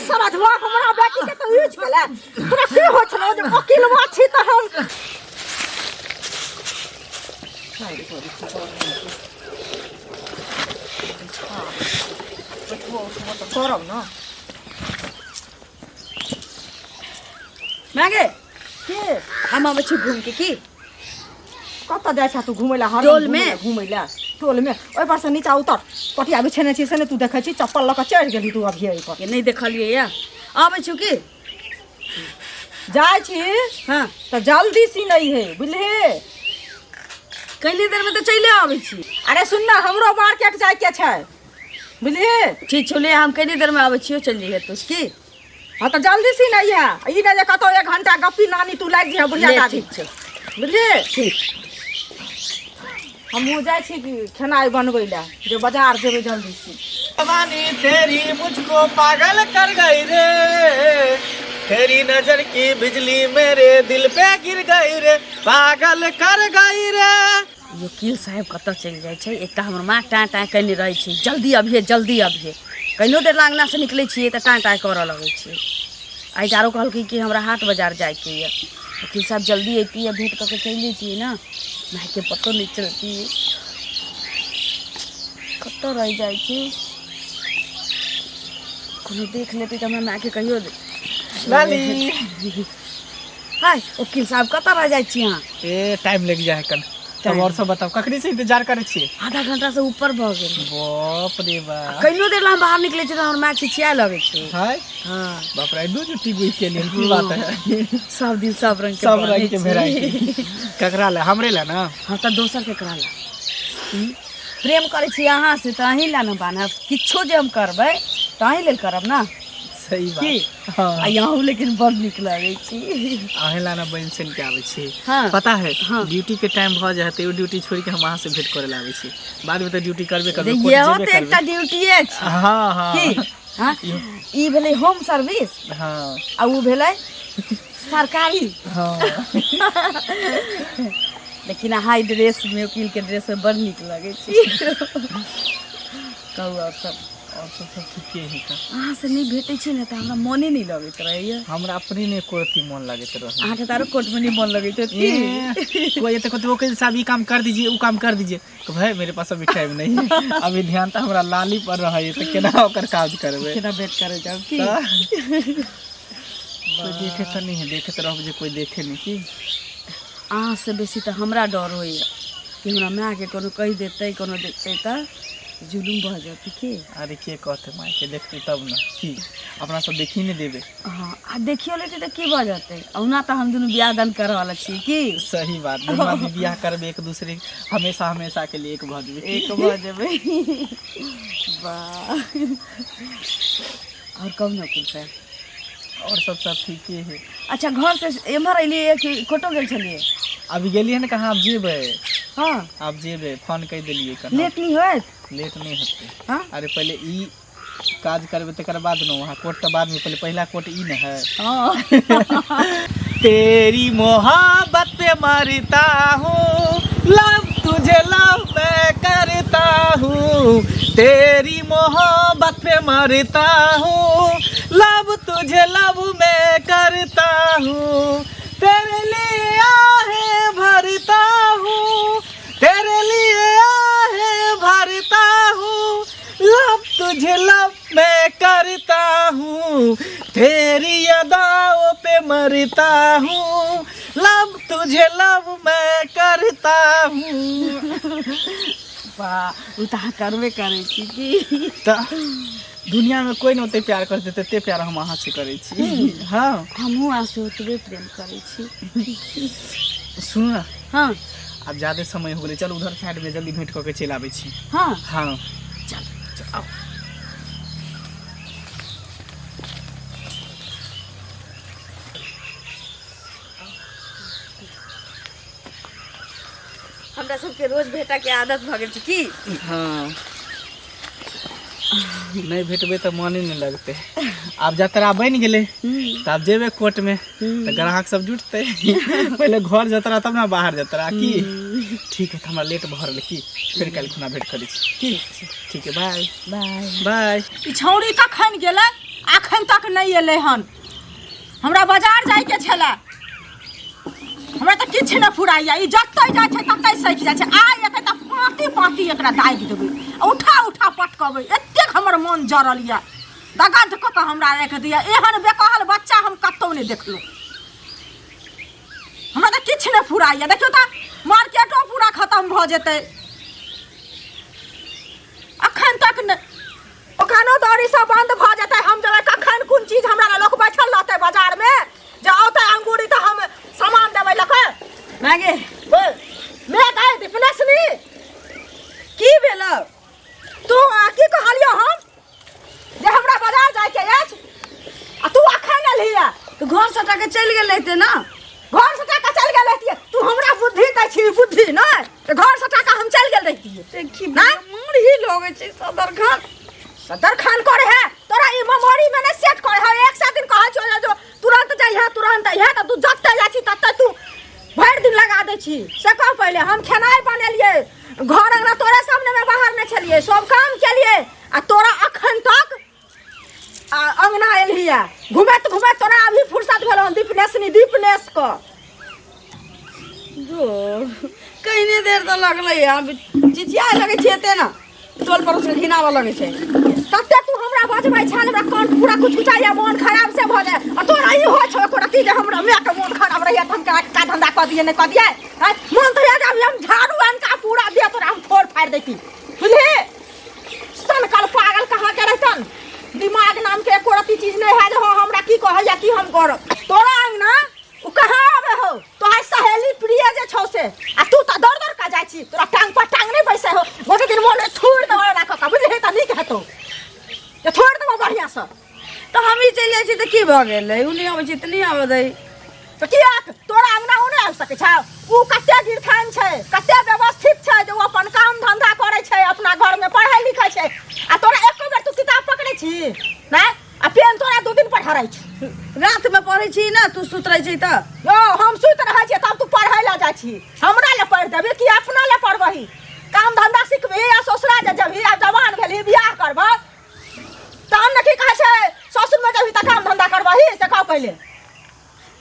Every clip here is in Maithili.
सरधवा हमरा बेटी के तो यूज केले तोरा की होइ छलो जे वकीलवा छी तऽ हम करब ने। मागे के? हम अबै छी घूम के। की कतऽ जाइ छह तू घुमै लए हरदम? टोल में। घुमै लए टोल में। ओहि पर से नीचा उतर, पटिया बिछेने छी से ने तू देखै छी? चप्पल लऽ कऽ चढ़ि गेली तू अभिये एहि पर। के नहि देखलियै या अबै छी की? जाइ छी। हाँ। तऽ जल्दी सी नहीं है, बुझलिही? कनी देर में तऽ चलि आबै छी। अरे सुन ना, हमरो मार्केट जाइके छै, बुझलिही? ठीक छौ, ले, हम कनी देर में आबै छियौ, चलि जइहे तू की? हाँ, तऽ जल्दी सी नहीं है। ई नहि जे कतौ एक घंटा गप्पी नानी तू लागि जइहे बुढ़िया ले, दादी। ठीक छौ। बुझलिही? ठीक। हमहूँ जाइ छी कि खेनाइ बनबै लए, जे बाजार जेबै जल्दी से। जवानी तेरी मुझको पागल कर गई रे, तेरी नजर की बिजली मेरे दिल पे गिर गई रे, पागल कर गई रे। वकील साहेब कतऽ चलि जाइ छै? एकटा हमर माँ टाँय टाँय कयने रहै छै, जल्दी अबिहे, जल्दी अबिहे। कहिनो देर अङ्गनासँ निकलै छियै तऽ टाँय टाँय करऽ लगै छै। आइ आरो कहलकै कि हमरा हाट बाजार जाइके यऽ। वकील साहब जल्दी अइतियै, भेँट कऽ के चलि जैतियै ने, मायके पतो नहि चलतियै। कतऽ रहि जाइ छै? कोनो देख लेतै तऽ हमरा मायके कहियो लाली। हाय वकील साहब, कतऽ रहि जाइ छी अहाँ? ए, टाइम लग जाए कन तब। और सब बताओ, कखनी से इंतजार करै छियै? आधा घंटा से ऊपर भऽ गेल। बाप रे बाप। कहिनो देर ला हम बाहर निकलै छी तऽ हमर माय चिचियाए लगै छै। हाय। हाँ। बाप रे, दू जुट्टी गुइ के लिए की बात है? सब दिन सब रंग के सब बनै रंग के छै। वेराइटी ककरा ला? हमरे ला ना? हाँ, तऽ दोसर के करा ला? प्रेम करै छी अहाँ से तऽ अहीं ला ने बान्हब। किछो जे हम करबै तऽ अहीं लेल करब ना। सही बात। की? हाँ। आ अहूँ लेकिन बड़ नीक लगै छी। अहें ला ना बनि सन के आबै छी। हाँ। पता है? हाँ। ड्यूटी के टाइम भऽ जाइ है तैयो ड्यूटी छोड़ि के हम अहाँ से भेंट करे ला आबै छी। बाद में तऽ ड्यूटी करबे करबै, कोर्ट इहो जेबे तऽ एकटा करबै। ड्यूटिए छै। हाँ हाँ। की? हाँ, ई भेलै होम सर्विस। हाँ। आ उ भेलै सरकारी। हाँ। लेकिन अहाँ ई ड्रेस में, वकील के ड्रेस में बड़ नीक लगै छी। कहू आओर सब? और सब सब ठीके है का। अहाँ से नहि भेटै छी ने तऽ हमरा मोने नहि लगैत रहैया। हमरा अपने ने एको रत्ती मन लागैत रहे। अहाँके तऽ आरो कोर्टमे नहि मन लगैत हैत की? ए, कोई ये तो वकील साहब ई काम कर दीजिए, वो काम कर दीजिए, तो भाई मेरे पास अभी टाइम नहीं है। अभी ध्यान तो हमरा लाली पर रहे, तो केना ओकर काज करबै? केना भेट करै जाउ की? तऽ कोई देखे तऽ नहीं है, देखैत रहब जे कोई देखे नहीं की। अहाँ से बेसी तऽ हमरा डर होइए कि हमरा मायके कोनो कहि देतै, कोनो देखतै तऽ जुलुम भऽ जेतै की। अरे के कहतै माय के? देखतै तब ने। की अपना सब देखी नहीं देबै? हँ, आ देखियो लेतै तऽ की भऽ जेतै? ओना तऽ हम दुनू बियाह दान करऽ वाला छी की। सही बात, दुनू आदमी बियाह करबै एक दूसरे, हमेशा हमेशा के लिए एक भऽ जेबै। एक भऽ जेबै। वाह, आओर कहू ने वकील साहब। और सब सब ठीके है। अच्छा, घर से एम्हर एलियै कि कोटो गेल छलियै? अभी गेलियै ने कहाँ, आब जेबै। हँ। आब जेबै, फोन कहि देलियै कना। लेट नहि होयत? लेट नहि हेतै। हँ। अरे पहिले ई काज करबै तकर बाद ने वहाँ कोर्ट, तऽ बादमे, पहिले पहिला कोर्ट ई ने है। हँ। तेरी मोहब्बत पे मरता हूँ, लव तुझे लव मैं करता हूँ, तेरी मोहब्बत पे मरता हूँ, लव तुझे लव मैं करता हूँ, तेरे लिए आहें भरता हूँ, तेरे लिए आहें भरता हूँ, लव तुझे लव मैं करता हूँ, तेरी अदाओं पे मरता हूँ, लव तुझे लव मैं करता हूँ। वाह, ओ तऽ अहाँ करबे करै छी की। तऽ दुनिया में कोई न ओते प्यार करते तते प्यार हम अहाँ से करै छी। हाँ। हमहूँ अहाँ से ओतबे प्रेम करै छी। सुनू ना। हँ। आब ज्यादे समय हो गेलै, चल उधर साइड में जल्दी भेंट कऽ के चलि आबै छी। हँ। हाँ। चल। चल, आउ। हमरा सबके रोज भेटऽके आदत भऽ गेल छै की। हाँ, नहि भेटबै तऽ मने नहि लगतै। आब जतरा बनि गेलै तऽ आब जेबै कोर्टमे तऽ ग्राहक सब जुटतै। पहिले घर जतरा तब ने बाहर जतरा की। ठीक है, तऽ हमरा लेट भऽ रहलै की, फेर काल्हि खुना भेंट करै छी की। ठीक है, बाय। बाय। बाय। ई छौड़ी कखन गेलै? अखन तक तक नहि एलै हन। हमरा बाजार जाइके छलै, हमरा तऽ किछु नहि फुराइया। ई जतऽ जाइ छै ततऽ सखि जाइ छै। आइ एतै तऽ पाँति पाँति एकरा दागि देबै, उठा उठा पटकबै। एतेक हमर मन जरल यऽ, दगद कऽ कऽ हमरा राखि दिअ। एहन बेकहल बच्चा हम कतहु नहि देखलहुँ। हमरा तऽ किछु नहि फुराइया। देखियौ तऽ मार्केटो पूरा खतम भऽ जेतै, अखन तक नहि दोकानो दौरी सब बंद भऽ जेतै। हम जेबै कखन, कोन चीज हमरा लए लोक बैठल रहतै बाजारमे जे औतै अंगूरी तऽ हम सामान देबै लऽ कऽ। मागे मे गए दीपनेशनी, की भेल? तू की कहलियौ हम जे हमरा बाजार जाइके अछि आ तू अखन एलही? तऽ घर सटा के चलि गेल रहिते ने। घर से टाका चलि गेल रहितियै? तू हमरा बुद्धि दै छी, बुद्धि नहि तऽ घर से टाका हम चलि गेल रहितियै। देखी मुरही लगै छै सदर खान। सदर खान करे है तोरा ई मेमोरी में नहीं सेट करे है। एक सात दिन कहै छौ जो तुरंत जइहे तुरंत अइहे, तऽ तू जतऽ जाइ छी ततऽ तू भरि दिन लगा दै छी। से कह पहिले, हम खेनाइ बनेलियै, घर अंगना तोरे सामने में बाहर नहि छलियै, सब काम केलियै आ तोरा अखन तक आ अंगना एलही है घुमैत घुमैत तोरा अभी फुर्सत भेल हन दीपनेशनी दीपनेश के। जो कहिने देर तऽ लगलै आब चिचियाए लगै छै एते ने, टोल पड़ोस के घिनाबऽ लगै छै। तते तू हमरा बजबै छल, हमरा कान पूरा कुचकुचाइया, मोन खराब से भऽ जाय। आ तोरा ई होइ छौ एको रत्ती जे हमरा माय के मोन खराब रहैया तऽ हम केना का धंधा कऽ दियै नहि कऽ दियै? आँय, मोन तऽ होइया जे अभी हम झाड़ू अनका पूरा दिया तोरा हम फोड़ फाड़ि दैती, बुझलिही? सनकल पागल कहाँ के रहतन, दिमाग नाम के एको रत्ती चीज नहीं है जे हो हमरा की कहैया की हम करब। तोरा अंगना उ कहाँ आवे हो तोहर सहेली प्रिय जे छौ से, आ तू तऽ दौड़ दौड़ के जाइ छी, तोरा टांग पर टांग नहीं बैसे हो। गोटे दिन मोन छोड़ देबो राख के, बुझलिही? तऽ नीक हेतौ जे छोड़ देबो बढ़िआँ से। तऽ हमही चलि जाइ छी तऽ की भऽ गेलै? ओ नहि अबै छै तऽ नहि आबऽ दै। तऽ किएक तोरा अंगना ओ नहि आबि सकै छौ? ओ कते गिरथान छै, कते व्यवस्थित छै जे ओ अपन काम धंधा करै छै, अपना घरमे पढ़ै लिखै छै, आ तोरा एको बेर तू किताब पकड़ै छी नहि, आ पेन तोरा 2 दिन पर हरै छौ। रातिमे पढ़ै छी ने, तू सुत रहै छी तऽ। यौ हम सुति रहै छियै तब तू पढ़ै लए जाइ छी। हमरा लए पढ़ि देबही कि अपना लए पढ़बही? काम धंधा सिखबही आ ससुरा जे जेबही, आब जवान भेलही, बियाह करबह तहन ने की कहै छै, ससुरमे जेबही तऽ काम धंधा करबही, से कह पहिले।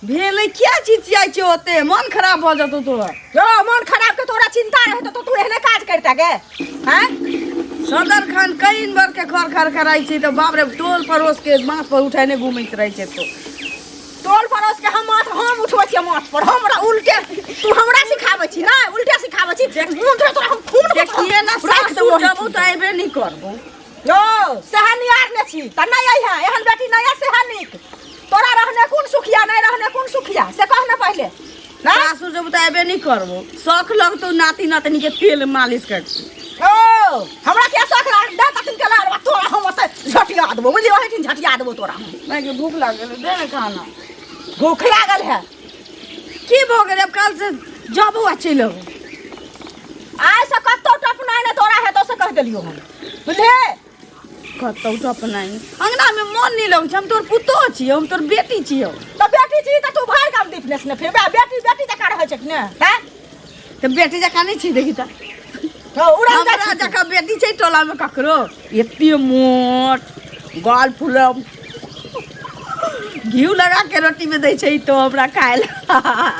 भेलै किया चिचियाइ छै ओते? मन खराब भऽ जेतौ तोरा। यौ मन खराब के तोरा चिंता रहतौ तऽ तू एहने काज करिते गे? हैं सदर खान कई बार के खर खर खराइ छै तऽ बाप रे, टोल पड़ोस के माथ पर उठेने घुमैत रहै छै। तो टोल पड़ोस के हम माथ हम उठबै छियै माथ पर, हमरा उल्टे तू हमरा सिखाबै छी ना, उल्टे सिखाबै छी। मुँह तोरा हम खून देखिए ना, राख सासुर देबो। जबू तऽ अयबे नहि करबो। यौ सएह नियार ने छी तऽ नहि अइहे, एहन बेटी नहि अइ सएह नीक। तोरा रहने कोन सुखिया, नहि रहने कोन सुखिया, से कह ने पहिले। ना सासुर जबू तऽ अयबे नहि करबो। शौख लगतौ नाती नातनी के तेल मालिश करती। ओ हमरा किया शौख लाग दे तखन के लाग तोरा हम ओतऽ झटिया देबो, बुझलियै? ओहिठिन झटिया देबो तोरा हम। मायके भूख लागल, दे ने खाना। भूख लागल है? की भऽ गेलै? आब काल्हि से जबो आ चलि अबो। आइ से कतौ टपनाइ नहि तोरा हेतौ से कहि देलियौ हम, बुझलियै? कतौ टपनाइ अंगनामे मन नहि लगै छै। हम तोर पुतोह छियौ, हम तोर बेटी छियौ। तऽ बेटी छी तऽ तू भाय गाम दीपनेश ने फिर बेटी बेटी जकाँ रहै छै कि ने? हैं तऽ बेटी जकाँ नहि छी, देखी तऽ हौ, उड़ल जाइ हमरा छी तू। जकाँ बेटी छै टोलामे ककरो? एते मोट गाल फूलम, घिउ लगा के रोटीमे दै छै तो हमरा खाय लए।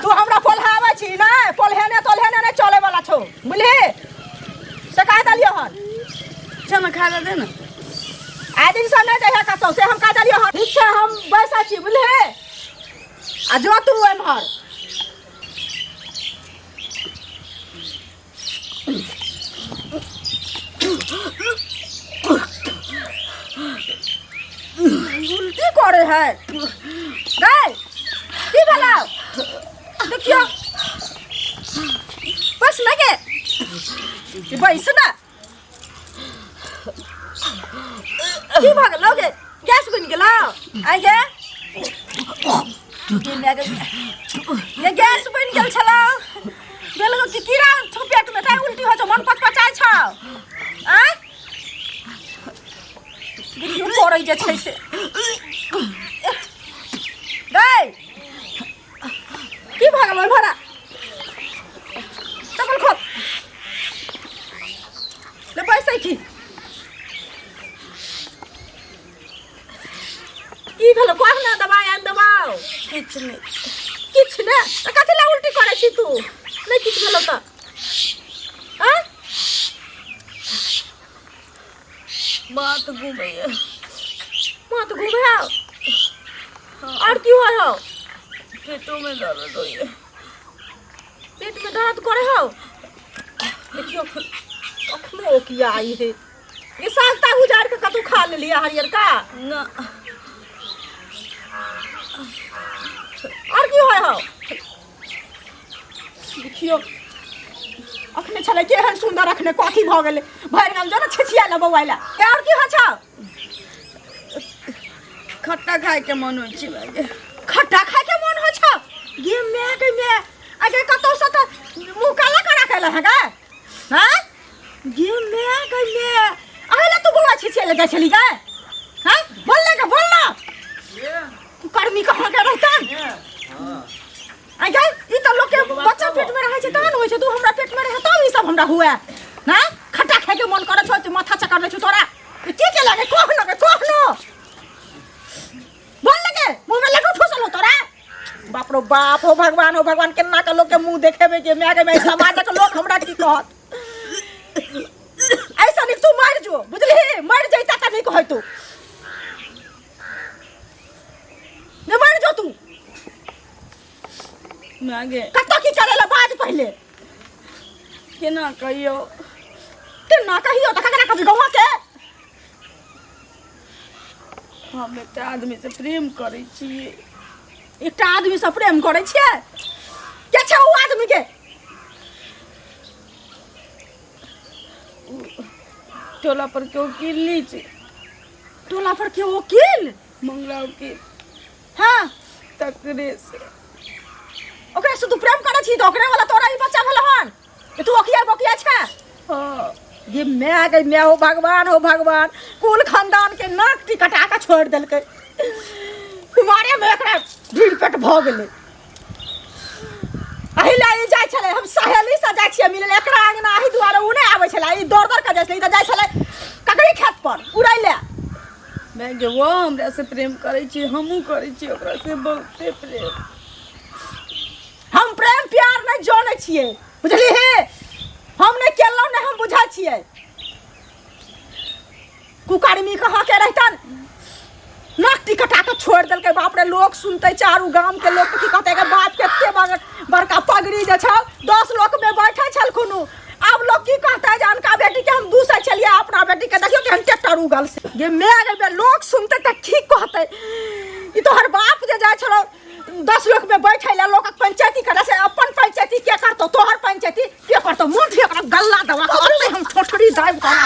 तू हमरा पोल्हाबै छी नहि, पोल्हेने तोल्हेने नहि चले वाला छौ, बुझलिही? से कहि देलियौ हन। चल ने, खाय लए दे ने। आइ दिनसँ नहि जइहे कतौ से हम कहि देलियौ हन। ठीक छै, हम बैसै छी, बुझलिही? आ जो तू एम्हर। उल्टी करे है गै, की भेलौ? देखियौ, बस न गे, बैस न। की भऽ गेलौ गे? गैस बनि गेलौ? आइ गे ये गैस बनि गेल छलौ? भेल कि कीड़ा छौ पेटमे तैं उल्टी होइ छौ, मन पचपचाइ छौ? आँय, देखियौ पड़ै जे छै से। गै, की भऽ गेलौ? भरा चप्पल खोल ले, बैसै की। की भेलो कह ना दवाई आन दबाओ किछु नहि किछु ने तऽ कथी लए उल्टी करै छी तू नहि किछु भेलो तऽ आँय माथ घुमैया माथ घुमै हौ आओर की होइ हौ पेटोमे दर्द होइया पेटमे दर्द करै हौ देखियौ कखनो ओकिया आई है ये साग ताग उजाड़ के कतौ खा लेलियै हरियरका ना आओर की होइ हौ देखियौ अखने छलै केहन सुन्दर अखने कथी भऽ गेलै भरि गाम जो ने छिछिया लए बौआइ लए ए, आओर की होइ छौ खट्टा खायके मन होइ छै माय गे खट्टा खायके मन होइ छौ गे माय गे माय आगे कतौ से तऽ मुँह काला करा के है गे हैं गे माय गे माय अहे ला तू बौआ छिछिया लए जाइ छली गे हैं बोल ले गे बोल ना तू कर्मी कहाँ के रहतन आ गई ई तऽ लोक के बच्चा पेट में रहै छै तहन होइ छै तू हमरा पेट में रहे तब ई सब हमरा हुए ना खट्टा खाय के मन करै छौ तऽ माथा चक्कर दै छौ तोरा ई की के लागे कोख लगे कोख नो बोल लगे मुंह में लड्डू ठूसल हो तोरा बाप रो बाप हो भगवान हो भगवान केना के लोक के मुंह देखेबे के माय के माय समाजक लोक हमरा की कहत ऐसा निक तू मर जो बुझलिही मर जैता त निक होय तू ने मर जो तू माय गे कतऽ की करे ला बाज पहिले केना कहियौ केना कहियौ तऽ ककरा कभी गौआ के हम एकटा आदमीसँ प्रेम करै छियै एकटा आदमी से प्रेम करै छियै के छै ओ आदमी के टोला पर के वकील नहि छै टोला पर के वकील मंगला वकील हाँ तकरे से ओकरा से तू प्रेम करै छी तऽ ओकरे वाला तोरा ई बच्चा भेल हन जे तू ओकिया बकिया छै हाँ ये मैं गई मैं हो भगवान हो भगवान कुल खानदान के नाक टिकटा के छोड़ देलकै कुमारे में एकरा भीड़ पेट भऽ गेलै एहि लए ई जाइ छलै हम सहेली से जाइ छियै मिलै लए एकरा अङ्गना एहि दुआरे ओ नहि आबै छलै ई दौड़ दौड़ कऽ जाइ छलै ई तऽ जाइ छलै ककड़ी खेत पर उड़ै लए माय गे वो हमरा से प्रेम करै छी हमहूँ करै छी ओकरा से बहुते प्रेम हम प्रेम प्यार नहि जानै छियै बुझलिही हम नहि केलहुँ नहि हम बुझै छियै कुकर्मी कहाँ के रहितन नाक टिकटा के छोड़ देलकै बाप रे लोक सुनते चारू गाम के लोक की कहते एकर बाप के एते बड़का पगड़ी जे छौ 10 लोक में बैठे छलखुन उ। आब लोग की कहते जे अनका बेटी के हम दूसै छलियै अपना बेटी के देखियौ केहन ट्रैक्टर उगल से गे my गे बे लोक सुनते तऽ की कहते ई तोहर बाप जे जाइ छलौ 10 लोक में बैठे ला लोकक पंचायती करे से अपन पंचायती के करतो तोहर पंचायती के करतो मुंह ओकरा गल्ला दबा के ओतै हम ठोठरी दाबि कऽ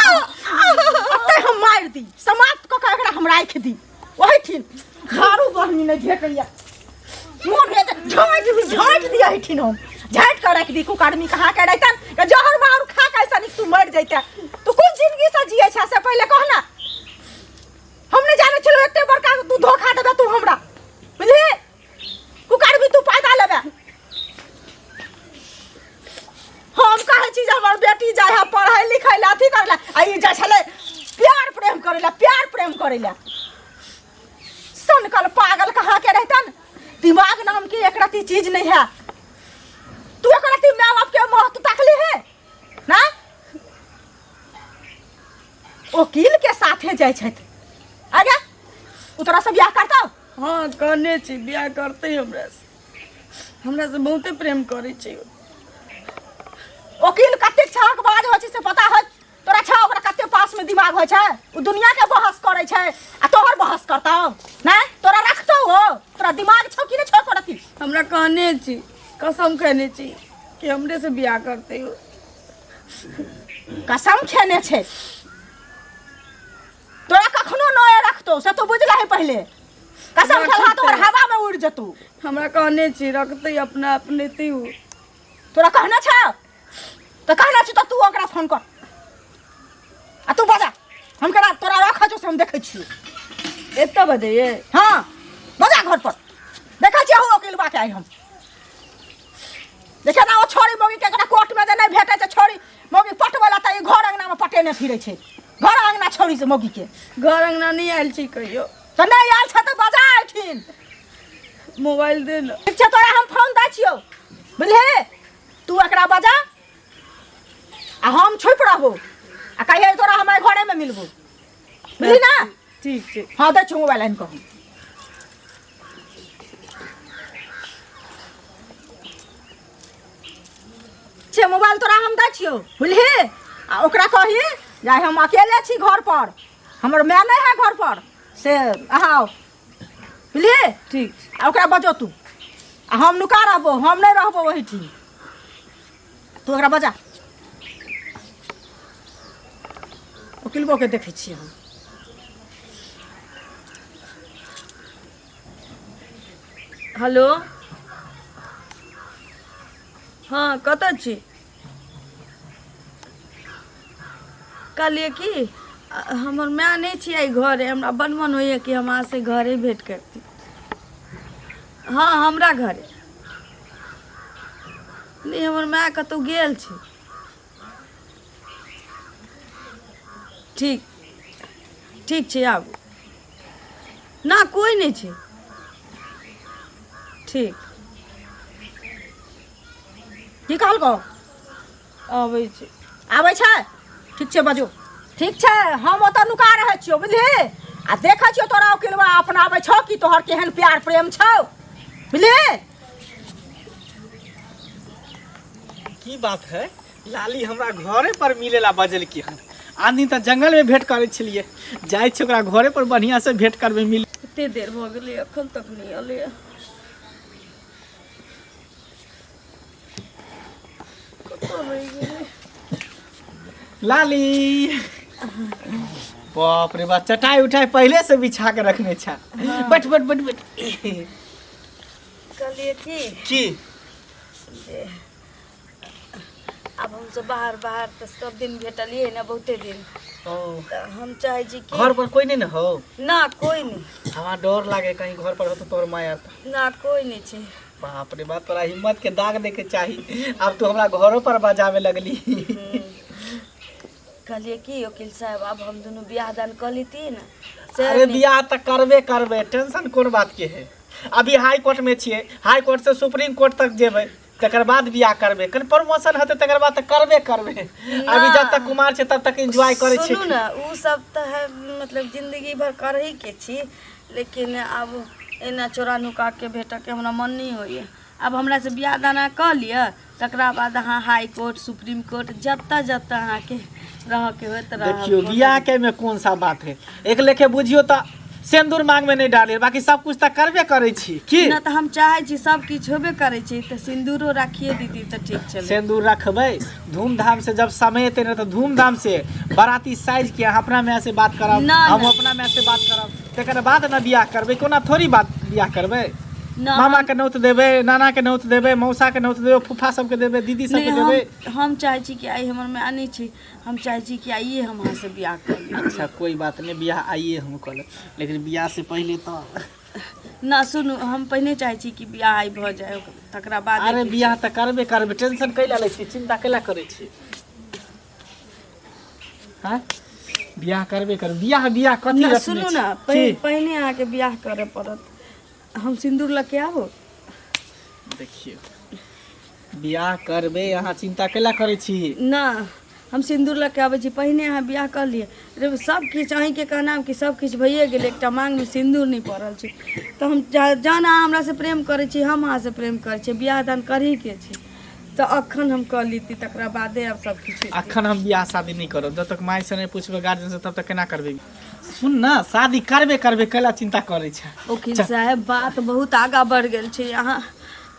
ओतै हम मारि दी समाप्त कऽ कऽ एकरा हम राखि दी ओहिठिन झाड़ू बहनी नहि भेटैया मोन भेट झाँटि दी झाँटि दी एहिठिन हम झाँटि कऽ राखि दी कुकर्मी कहाँ के रहितन के जहर मार खा के ऐसा तू मरि जैते तू कोन जिंदगी से जियै छै से पहिले कह ना हम नहि जानै छलहुँ एते बड़का तू धोखा देबे तू हमरा बुझली कुकर्मी तू फायदा लेबे हम कहै छी जे हमर बेटी जाइ है पढ़ै लिखै लए अथी करै लए आ ई जाइ छलै प्यार प्रेम करै लए प्यार प्रेम करै लए सनकल पागल कहाँ के रहितन दिमाग नाम के एक रती चीज नहीं है तू एक रती माय बाप के महत्व तकली है ना वकील के साथे जाइ छथि आगे उ तोरा से बियाह करतौ हाँ कहने छी बियाह करतै हमरा से हमरा से बहुते प्रेम करै छै ओ। वकील कतेक छहक बाज होइ छै से पता है तोरा छह ओकरा कते पास में दिमाग होइ छै ओ दुनिया के बहस करै छै आ तोहर बहस करतौ नहि तोरा रखतौ ओ तोरा दिमाग छौ कि नहि छौ एको रत्ती हमरा कहने छी कसम खेने छी कि हमरे से बियाह करतै ओ कसम खेने छै तोरा कखनो नए रखतौ से तू बुझलही पहिले कसम खेलहा तो हवा में उड़ जतू हमरा कहने छी रखतै अपना अपने ती उ तोरा कहने छ तो कहने छी तो तू ओकरा फोन कर आ तू बजा हम केना तोरा रखै छौ से हम देखै छियौ एतऽ बजैये हाँ बजा घर पर देखै छियै अहूँ वकीलबा के आइ हम देखियौ ने ओ छोरी मौगी के एकरा कोर्ट में जे नहि भेटै छै छोरी मौगी पटबै ला तऽ ई घर अंगना में पटेने फिरै छै घर अंगना छोरी से मौगी के घर अंगना नहि आयल छी कहियो तऽ नहि आयल छै तऽ बजा एथिन। मोबाइल दे न। ठीक छै, तोरा हम फोन दै छियौ, बुझलिही? तू एकरा बजा आ हम छुपि रहबो आ कहियै तोरा हम आइ घरेमे मिलबो, बुझली ना? ठीक छै। हाँ, दै छियौ मोबाइल आनि कऽ हम। छै मोबाइल तोरा हम दै छियौ, बुझलिही? आ ओकरा कही जे आइ हम अकेले छी घर पर, हमर माय नहि है घर पर, से अहाँ आउ, बुझलिही? ठीक। आ ओकरा बजो तू आ हम नुका रहबो, हम नहि रहबो ओहिठाम, तू ओकरा बजा। ओकिलबो के देखै छियै हम। हेलो, हँ, कतऽ छी? कहलियै कि हमर माय नहि छी आइ घरे, हमरा बड़ मन होइए कि हम अहाँसँ घरे भेँट करती। हँ, हमरा घरे नहि, हमर माय कतहु गेल छै। ठीक, ठीक छै, आबू ना, कोइ नहि छै। ठीक। की कहलकौ? अबै छै। आबै छै? ठीक छै, बजू। ठीक छै, हम ओतऽ नुका रहै छियौ, बुझलिही? आ देखै छियौ तोरा ओकिलवा अपनाबै छौ कि तोहर केहन प्यार प्रेम छौ, बुझलिही? की बात है लाली, हमरा घरे पर मिलेला बजल की हन? आन दिन तऽ जंगल में भेंट करै छलियै, जाइ छी ओकरा घरे पर बढ़िया से भेंट करबै मिल। कते देर भऽ गेलै, एखन तक नहि एलैए। कतऽ रहि गेलै? लाली, बाप रे बाप, चटाई उठाई पहले से बिछा के रखने छा। बैठ बैठ बैठ बैठ। कहलियै की की? जे आब हमसब बाहर बाहर तऽ सब दिन भेटलियै ने बहुते दिन। ओ। तऽ हम चाहै छी कि घर पर कोई नहीं ने हो? ना, कोई नहीं। हमरा डर लागे, कहीं घर पर हो तो तोहर माय आता। ना, कोई नहीं छै। बाप रे बाप, तोरा हिम्मत के दाग दे के चाही, आब तू हमरा घरो पर बजावे लगली। कहलियै कि वकील साहब, आब हम दुनू बियाह दान कऽ लेतियै ने से। अरे बियाह तऽ करबे करबे, टेंशन कोन बात के है? अभी हाई कोर्ट में छियै, हाई कोर्ट से सुप्रीम कोर्ट तक जेबै, तकर बाद बियाह करबे। कनि प्रमोशन हेतै तकर बाद तऽ करबे करबे। अभी जब तक कुमार छै तब तक एंजॉय करै छै। सुनू ने, ओ सब तऽ है, मतलब जिंदगी भर करही के छी, लेकिन आब एना चोरा नुका के भेटऽके हमरा मन नहि होइए। आब हमरा से बियाह दाना कऽ लिअ, तकरा बाद अहाँ हाई कोर्ट, सुप्रीम कोर्ट, जतऽ जतऽ अहाँके रहऽके होत रहब। देखियो, बियाह के में कौन सा बात है? एक लेखे बुझियो तऽ सिंदूर मांग में नहीं डालिए, बाकी सब कुछ तऽ करबे करै छी की? ना, तऽ हम चाहै छी सब किछु होबे करै छै तऽ सिन्दूरो राखिए दीदी तऽ ठीक छलै। सिंदूर रखबै धूमधाम से, जब समय एतै ने तऽ धूमधाम से बाराती साइज के अहाँ अपना माय से बात करब, ना, हम ना। अपना माय से बात करब, तकर बाद ने बियाह करबै। कोना थोड़ी बात बियाह करबै? ना। मामा के नौत देबै, नाना के नौत देबै, मौसा के नौत देबै, फूफा सबके देबै, दीदी सबके नहि, देबै। हम चाहै छी कि आइ हमर माय नहि छै, हम चाहै छी कि आइए हम अहाँसँ बियाह कऽ ली। अच्छा, कोई बात नहीं, बियाह आइए हम कऽ लेब, लेकिन बियाह से पहले तो ना, सुनू, हम पहिने चाहै छी कि बियाह आइ भऽ जाय, तकरा बाद। अरे बियाह तऽ करबे करबे, टेंशन कैला लै छी? चिंता कैला करै छी? हाँ, बियाह करबे कर। बियाह बियाह कथी ना, रखने सुनू छी? ने, की? पहिने अहाँके बियाह करऽ पड़त। हम सिन्दूर लऽ के आबू? देखियौ, बियाह करबै, अहाँ चिंता कैला करै छी? ना, हम सिन्दूर लऽ के आबै छी, पहिने अहाँ बियाह कऽ लिअ। रे, सब किछु अहीँके कहनाम कि सब किछु भइए गेलै, एकटा माँगमे सिन्दूर नहि पड़ल छै। तऽ हम जहन अहाँ हमरासँ प्रेम करै छी, हम अहाँसँ प्रेम करै छी, बियाह दान करहीके छै, तऽ अखन हम कऽ लीती, तकरा बादे आब सब किछु हेतै। अखन हम बियाह शादी नहि करब। जब तक माय से नहि पूछबै, गार्जियन से, तब तक केना करबै? सुन ना, शादी करबे करबे, कैला चिंता करै छै? वकील साहेब, बात बहुत आगाँ बढ़ि गेल छै। अहाँ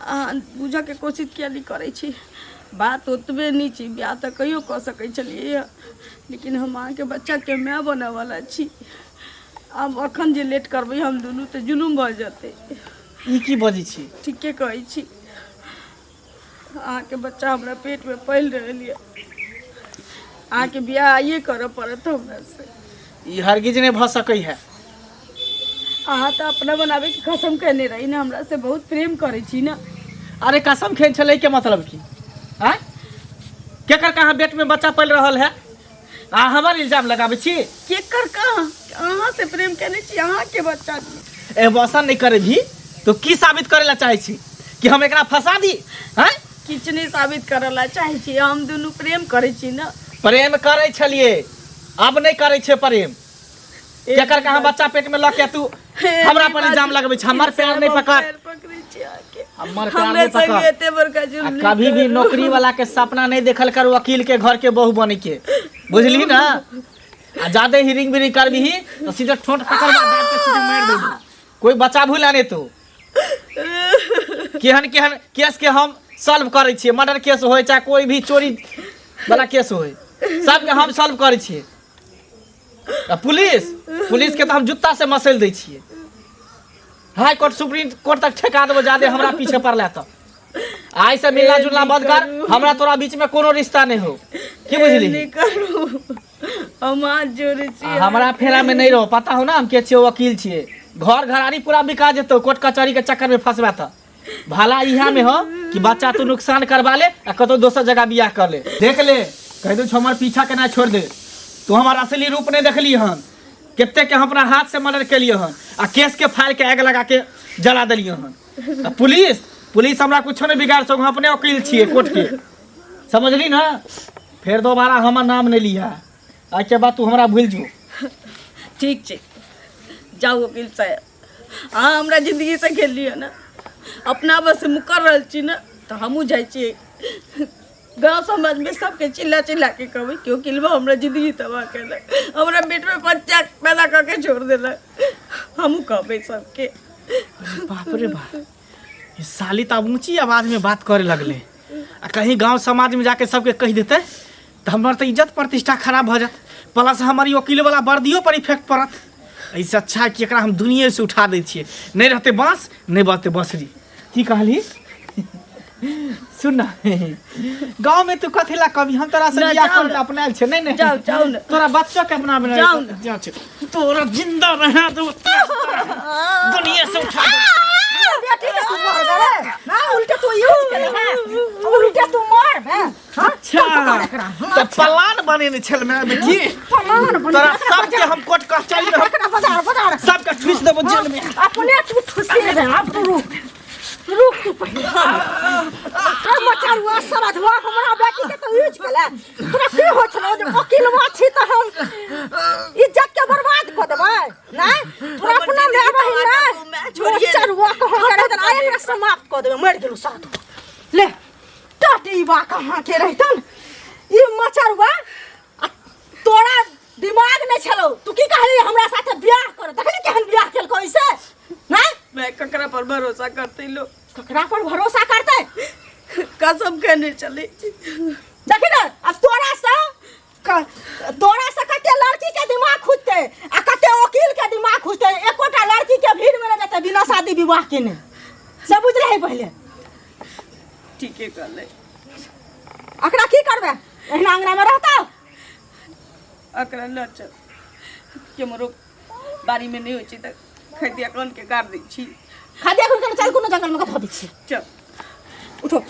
अहाँ बुझऽके कोशिश किया नहि करै छी? बात ओतबे नहि छै, बियाह तऽ कहियो कऽ सकै छलियै, लेकिन हम अहाँके बच्चाके माय बनऽवला छी। आब अखन जे लेट करबै हम दुनू तऽ जुलुम भऽ जेतै। ई की बजै छी? ठीके कहै छी। अहाँके बच्चा हमरा पेटमे पलि रहल यऽ। अहाँके बियाह आइए करऽ पड़त हमरासँ। ई हरगिज नहि भऽ सकै है। अहाँ तऽ अपना बनाबैके कसम केने रही ने, हमरा से बहुत प्रेम करै छी ने। अरे कसम खेल छलै के मतलब की? आँय, केकर कहाँ पेट में बच्चा पल रहल है आ हमर इल्जाम लगाबै छी? केकर कहाँ? अहाँ से प्रेम केने छी, अहाँके बच्चा छी। एबॉर्शन नहीं करेबी तो की साबित करे ला चाहे छी कि हम एकरा फंसा दी हैं? किछु नहि साबित करऽ ला चाहै छी, हम दुनू प्रेम करै छी ने। प्रेम करै छलिए, अब नहीं करै छे प्रेम। केकर कहाँ बच्चा पेट में लऽ के तू हमरा पर इल्जाम लगबै छ? हमर पैर नहीं पकड़, हमर पैर हमरे नहीं पकड़। संगे एते बड़का आ जुर्म नहि कभी भी करू। नौकरी वाला के सपना नहीं देखल कर वकील के घर के बहू बने के, बुझली ना? आ ज्यादा हिरिंग बिरिंग करबी तो सीधे ठोंठ पकड़ दाब के सीधे मार देबी, कोई बचा भूला नहीं। तू केहन केहन केस के हम सॉल्व करै छियै, मर्डर केस होय चाहे कोई भी चोरी वाला केस होय, सबके हम सॉल्व करै छियै। आ पुलिस पुलिस के तऽ हम जूता से मसैल दै छियै, हाई कोर्ट सुप्रीम कोर्ट तक ठेका देबो जादे हमरा पीछे पड़ला तऽ। आइ से मिलना जुलना बंद कर, हमरा तोरा बीच में कोनो रिश्ता नहीं हो, की बुझली? नहि करू, हम हाथ जोड़ै छी। आ हमरा फेरा में नहीं रहो, पता हो ना हम के छियै, वकील छियै। घर घरारी पूरा बिका जेतौ कोर्ट कचहरी के चक्कर में फंसबा तऽ। भला इहा में हो कि बच्चा तू नुकसान करवा ले आ कतौ दोसर जगह बियाह कर ले। देख ले, कह दू हमर पीछा केना छोड़ दे, तू हमर असली रूप नहीं देखली हन। कते के हम अपना हाथ से मर्डर केलिए हन आ केस के फाइल के आग लगा के जला देलिए हन। आ पुलिस पुलिस हमरा कुछो नहीं बिगाड़ सको, हम अपने वकील छियै कोर्ट के, समझली ना? फेर दोबारा हमर नाम नहीं लिया, आइके बाद तू हमरा भूल जो। ठीक छै, जाउ वकील साहेब, अहाँ हमरा जिंदगीसँ खेललियै ने, अपना बस मुकर रहल छी ने, तऽ हमहूँ जाइ छियै गाँव समाजमे सबके चिल्ला चिल्ला के कहबै कि वकीलबा हमरा जिंदगी तबाह केलक, हमरा पेटमे बच्चा पैदा कऽ के छोड़ देलक। हमहूँ कहबै सबके। बाप रे बाप, ई साली तऽ आब ऊँची आवाजमे बात करे लगले, आ कहीं गाँव समाजमे जाके सबके कहि देतै तऽ हमर तऽ इज्जत प्रतिष्ठा खराब भऽ जायत, प्लस हमर ई वकीलवला वर्दियो पर इफेक्ट पड़त। एहिसँ अच्छा है कि एकरा हम दुनिएसँ उठा दै छियै, नहि रहतै बाँस नहि बजतै बँसुरी। की कहली? सुन ना, गाँव में तू कथी ला कभी हम तोरा से ना, बियाह जाउ करे ना। अपना आयल छै। नहीं नहीं, जाउ, जाउ ना। तोरा बच्चो के अपना बना जाउ ना। जाउ छै। तोरा जिंदा रहा दो, दुनिया से उठा दे। बेटी के तू मर गए ना, उल्टे तू यूज करे हैं, उल्टे तू मार हैं। हाँ? अच्छा तऽ प्लान बनेने छल मैं बेटी, प्लान बनेने। तोरा सबके हम कोर्ट कचहरी में हम एकरा बाजार बाजार सबके ठूस देबो जेल में। अपने तू ठुसी दे। अब तू रुक, रुक तू पहिले। मचरुआ समझवा, हमरा बेटी के तो यूज केले। तोरा की हो छलो जे वकीलवा छी तऽ हम इज्जत के बर्बाद कऽ देबै? नहीं तोरा हमर अपना जिंदगी माय बहिन तबाह नहीं कऽ माय छोड़िए मचरुआ कहाँ के रहतन? आइ एकरा समाप्त कऽ देबै। मरि गेलौ साधु ले टटीबा कहाँ के रहितन ई मचरुआ। आ तोरा दिमाग नहीं छलो, तू की कहली हमरा साथे बियाह कर? देखली केहन बियाह केलको ऐसे? नहीं मैं ककरा पर भरोसा करते लोग? ककरा पर भरोसा करते? कसम खेने चले। देखी ना, अब तोरा से तोरा से कते लड़की के दिमाग खुजते आ कते वकील के दिमाग खुजते, एकोटा लड़की के भीड़ में न जेते बिना शादी विवाह के ने, से बुझ रहे पहले। ठीके कहले। अकरा की करबे? एहिना अंगना में रहता? अकरा ल चल, केमरो बाड़ी में नहीं होइ छै तऽ खदिया कन के गाड़ दै छी। खदिया कन के चल, कोनो जंगल में कथो दै छी। चल उठो।